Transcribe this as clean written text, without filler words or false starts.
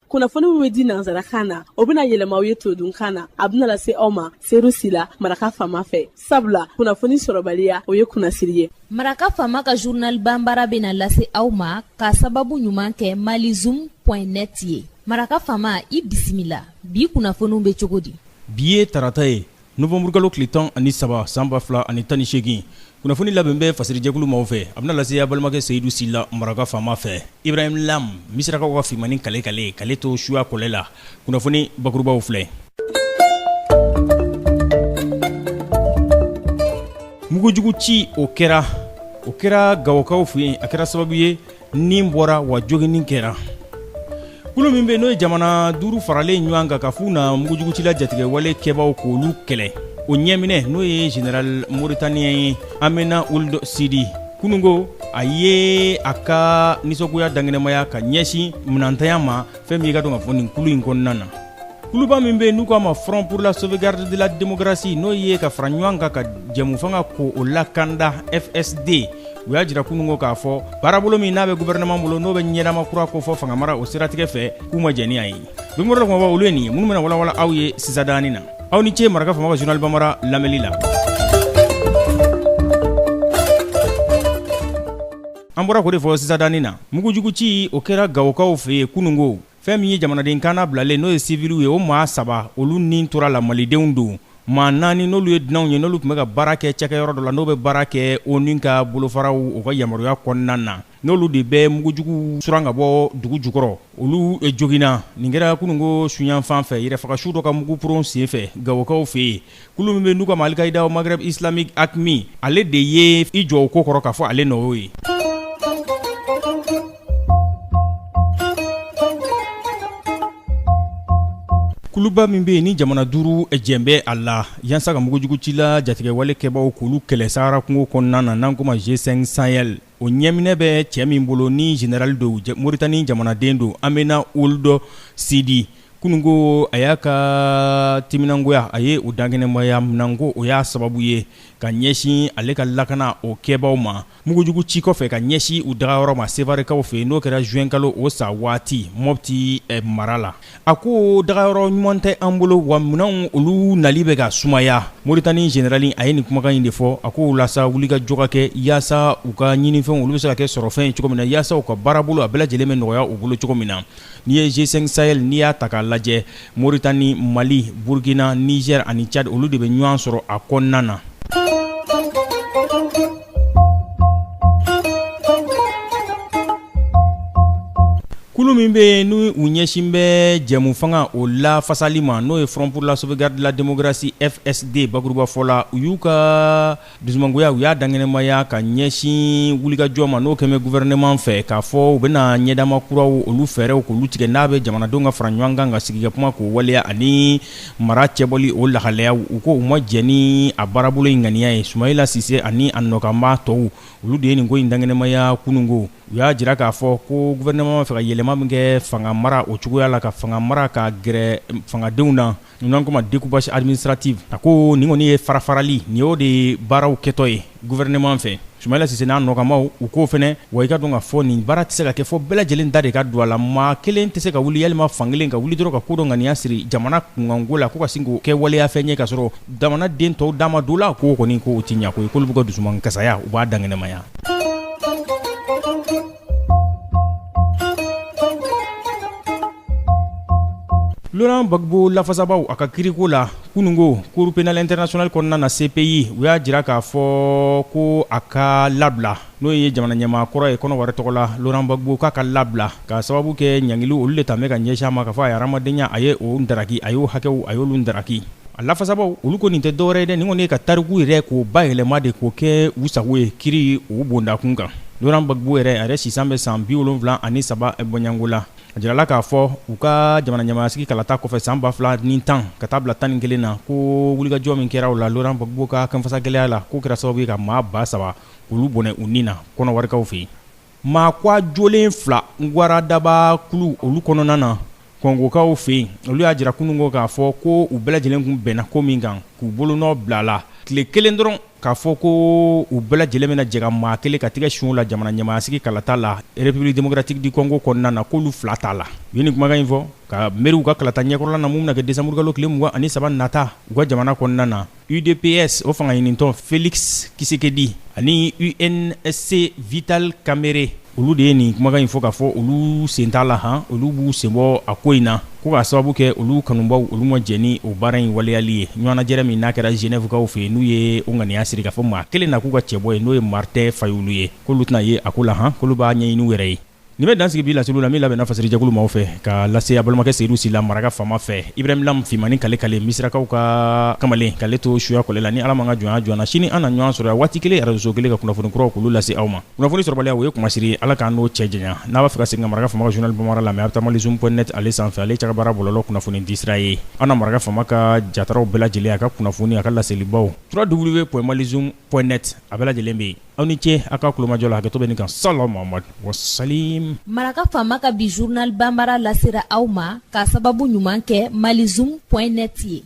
Kunnafoni min bɛ di nansarakan na, o bɛna yɛlɛma aw ye todunkan na. A bɛna lase aw ma Seru Sila, Maraka Faama fɛ, sabula kunnafoni sɔrɔbaliya, o ye kunnasiri ye. Maraka Faama ka journal banbara bɛna lase aw ma ka sababu ɲuman kɛ malizoom point net ye. Maraka Faama, i bisimila. Bi kunnafoniw bɛ cogo di? Bi ye tarata ye, nowanburukalo tile 13 san 2018. Kunnafoni labɛn bɛ fasirijɛkulu maaw fɛ, a bɛna lase a balimakɛ Seyidu Sila, Maraka Faama fɛ. Ibrahim Lam, Misirakaw ka finmannin kale kale k'ale to suya kɔlɛ la. Kunnafoni bakurubaw filɛ. Mugujugu ci o kɛra, o kɛra Gawokaw fɛ yen, a kɛra sababu ye ni bɔra wa joginni kɛra. Kulu min bɛ n'o ye jamana duuru faralen ɲɔgɔn kan ka f'u na mugujugucila jatigɛwale kɛbaaw k'olu kɛlɛ, o ɲɛminɛ n'o ye général mauritanien ye Amena Ould Sidi, kununko a ye a ka nisɔngoya dankɛnɛmaya ka ɲɛsin minɛntanya ma, fɛn min i ka dɔn ka fɔ nin kulu in kɔnɔna na. Kuluba min bɛ n'u k'a ma Front pour la sauvegarde de la démocratie, n'o ye ka fara ɲɔgɔn kan ka jɛmufanga ko o lakanda, FSD, u y'a jira kununko k'a fɔ baarabolo min n'a bɛ gouvernement bolo, n'o bɛ ɲɛdama kura kofɔ fangamara o siratigɛ fɛ, k'u ma jɛn ni a ye. Donkibaru kumabaw, olu ye nin ye minnu bɛna walawala aw ye sisan daani na. Aw ni ce Maraka Faama ka journal banbara lamɛnli la. An bɔra k'o de fɔ sisan daani na. Mugujugu ci o kɛra Gawokaw fɛ yen kununko. Fɛn min ye jamanaden kan bilalen, n'o ye siviliw ye, o maa saba olu ni tora la, malidenw don. Maa naani n'olu ye dunanw ye, n'olu tun bɛ ka baara kɛ cakɛyɔrɔ dɔ la, n'o bɛ baara kɛ ONU ka bolofaraw o ka yamaruya kɔnɔna na, n'olu de bɛ mugujugu suran ka bɔ dugu jukɔrɔ, olu joginna. Nin kɛra kununko suyanfan fɛ, yɛrɛfagasu dɔ ka muguporon senfɛ Gawokaw fɛ yen. Kulu min bɛ n'u k'a ma Al-Qaïda au Maghreb islamique AQMI, ale de ye i jɔ o ko kɔrɔ k'a fɔ ale nɔ y'o ye. Kuluba min bɛ yen ni jamana duuru jɛn bɛ a la yaasa ka mugujugucila jatigɛwale kɛbaaw k'olu kɛlɛ Sahara kungo kɔnɔna na, n'an k'o ma G5 Sahel, o ɲɛminɛ bɛ cɛ min bolo ni général don, Moritani jamanaden don, Amena Ould Sidi, kununko a y'a ka timinangoya, a ye o dankɛnɛmaya minɛnko, o y'a sababu ye ka ɲɛsin ale ka lakana o kɛbaaw ma mugujugu ci kɔfɛ ka ɲɛsin u dagayɔrɔ ma Sevarekaw fɛ yen, n'o kɛra juin kalo o sa waati Mɔpti mara la. A ko dagayɔrɔ ɲuman tɛ an bolo, wa minɛnw olu nali bɛ ka sumaya. Moritani général a ye nin kumakan in de fɔ. A ko walasa wulikajɔ ka kɛ yaasa u ka ɲinifɛnw olu bɛ se ka kɛ sɔrɔfɛn ye cogo min na, yaasa u ka baarabolo a bɛɛ lajɛlen bɛ nɔgɔya u bolo cogo min na. N'i ye G5 Sahel n'i y'a ta k'a lajɛ, Moritani, Mali, Burkina, Niger ani Tchad, olu de bɛ ɲɔgɔn sɔrɔ a kɔnɔna na. Kulu min bɛ yen n'u u ɲɛsin bɛ jɛmufanga o lafasali ma, n'o ye Front pour la sauvegarde de la démocratie FSD bakurubafɔ la, u y'u ka dusumangoya u y'a dankɛnɛmaya ka ɲɛsin wulikajɔ ma n'o kɛlen bɛ gouvernement fɛ, k'a fɔ u bɛna ɲɛdama kuraw olu fɛɛrɛw k'olu tigɛ n'a bɛ jamanadenw ka fara ɲɔgɔn kan ka sigi ka kuma k'o waleya ani mara cɛbɔli o lahalayaw. U ko u ma jɛn ni a baarabolo in ŋaniya ye. Sumayila Sise ani a nɔkanmaa tɔw, olu de ye nin ko in dankɛnɛmaya kununko. U y'a jira k'a fɔ ko gouvernement b'a fɛ ka yɛlɛma min kɛ fanga mara o cogoya la, ka fanga mara ka gɛrɛ fangadenw na, n'an k'o ma découpage administratif. A ko nin kɔni ye farafarali nin y'o de baaraw kɛtɔ ye gouvernement fɛ. Sumayila Sise n'a nɔkanmaw, u k'o fɛnɛ wa i ka dɔn k'a fɔ nin baara tɛ se ka kɛ fo bɛɛ lajɛlen da de ka don a la. Maa kelen tɛ se ka wuli, yalima fan kelen ka wuli dɔrɔn ka ko dɔ ŋaniya siri jamana kunkanko la, ko ka sin k'o kɛ waleya fɛn ye k'a sɔrɔ jamana den tɔw da ma don la. K'o kɔni k'o tɛ ɲɛ ko ye, k'olu b'u ka dusumankasaya u b'a dankɛnɛmaya. Laurent Gbagbo lafasabaw a ka kiriko la kununko Cour pénale internationale kɔnɔna na, CPI, u y'a jira k'a fɔ ko a ka labila, n'o ye jamana ɲɛmaa kɔrɔ ye Kɔnɔwari tɔgɔ la, Laurent Gbagbo, k'a ka labila ka sababu kɛ ɲangili olu de tun bɛ ka ɲɛsin a ma, k'a fɔ a ye hadamadenya a ye o ndaraki, a y'o hakɛw a y'olu ndaraki. A lafasabaw olu ko nin tɛ dɔwɛrɛ ye dɛ, nin kɔni ye ka tariku yɛrɛ k'o bayɛlɛma de k'o kɛ u sago ye kiri o bondakun kan. Laurent Gbagbo yɛrɛ, a yɛrɛ sisan bɛ san 73 bɔɲɔgɔnko la. A jirala k'a fɔ u ka jamana ɲɛmaayasigi kalata kɔfɛ san 2010 ka taa bila 11 na, ko wulikajɔ min kɛra o la Laurent Gbagbo ka kanfasagɛlɛya la, k'o kɛra sababu ye ka maa 3000 k'olu bɔnɛ u ni na Kɔnɔwarikaw fɛ yen. Maa kwa jolen fila Gwaradaba kulu olu kɔnɔna na Kɔngokaw fɛ yen, olu y'a jira kununko k'a fɔ ko u bɛɛ lajɛlen tun bɛnna ko min kan k'u bolonɔ bila a la tile kelen dɔrɔn. K'a fɔ ko u bɛɛ lajɛlen bɛna jɛ ka maa kelen ka tigɛ sun la jamana ɲɛmaayasigi kalata la République démocratique du Congo kɔnɔna na, k'olu fila t'a la. U ye nin kumakan in fɔ ka miiri u ka kalata ɲɛkɔrɔla na, mun bɛna kɛ décembre kalo tile 23 nata u ka jamana kɔnɔna na. UDPS, o fanga ɲinitɔn Félix Tshisekedi ani UNC Vital Kamerhe, olu de ye nin kumakan in fɔ k'a fɔ olu sen t'a la han, olu b'u senbɔ a ko in na, ko k'a sababu kɛ olu kanubaw, olu ma jɛn ni o baara in waleyali ye. Ɲɔgɔnnajɛrɛ min n'a kɛra Genève kaw fɛ yen, n'u ye o ŋaniya siri k'a fɔ maa kelen na k'u ka cɛbɔ ye, n'o ye Martin Fayulu ye, k'olu tɛna ye a ko la han, k'olu b'a ɲɛɲini u yɛrɛ ye. Nin bɛ dan sigi bi laseliw la min labɛnna fasirijɛkulu maaw fɛ ka lase a balimakɛ Seyidu Sila maraka faama fɛ, Ibrahim Lam Fimani kale kale Misirakaw ka kamalen k'ale to suya kɔlɛ la. Ni Ala m'an ka jɔnya jɔ an na, sini an na ɲɔgɔn sɔrɔ yan waati kelen, arajoso kelen, ka kunnafoni kuraw k'olu lase aw ma. Kunnafoni sɔrɔbaliya, o ye kumasiri ye, Ala k'an n'o cɛ janya. N'a b'a fɛ ka segin ka maraka faama ka journal bambara lamɛn, a bɛ taa malizoom point net ale sanfɛ, ale cakɛbaara bɔlɔlɔ kunnafoni disira ye. An na maraka faama ka jataraw bɛɛ lajɛlen, a ka kunnafoni, a ka laselibaw, www.malizoom.net, a bɛɛ lajɛlen bɛ yen. Aw ni ce aw ka tulomajɔ la. Hakɛto bɛ nin kan. Sala Muhamadu wasalim. Maraka faama ka bi journal banbara lasera aw ma k'a sababu ɲuman kɛ malizoom point net ye.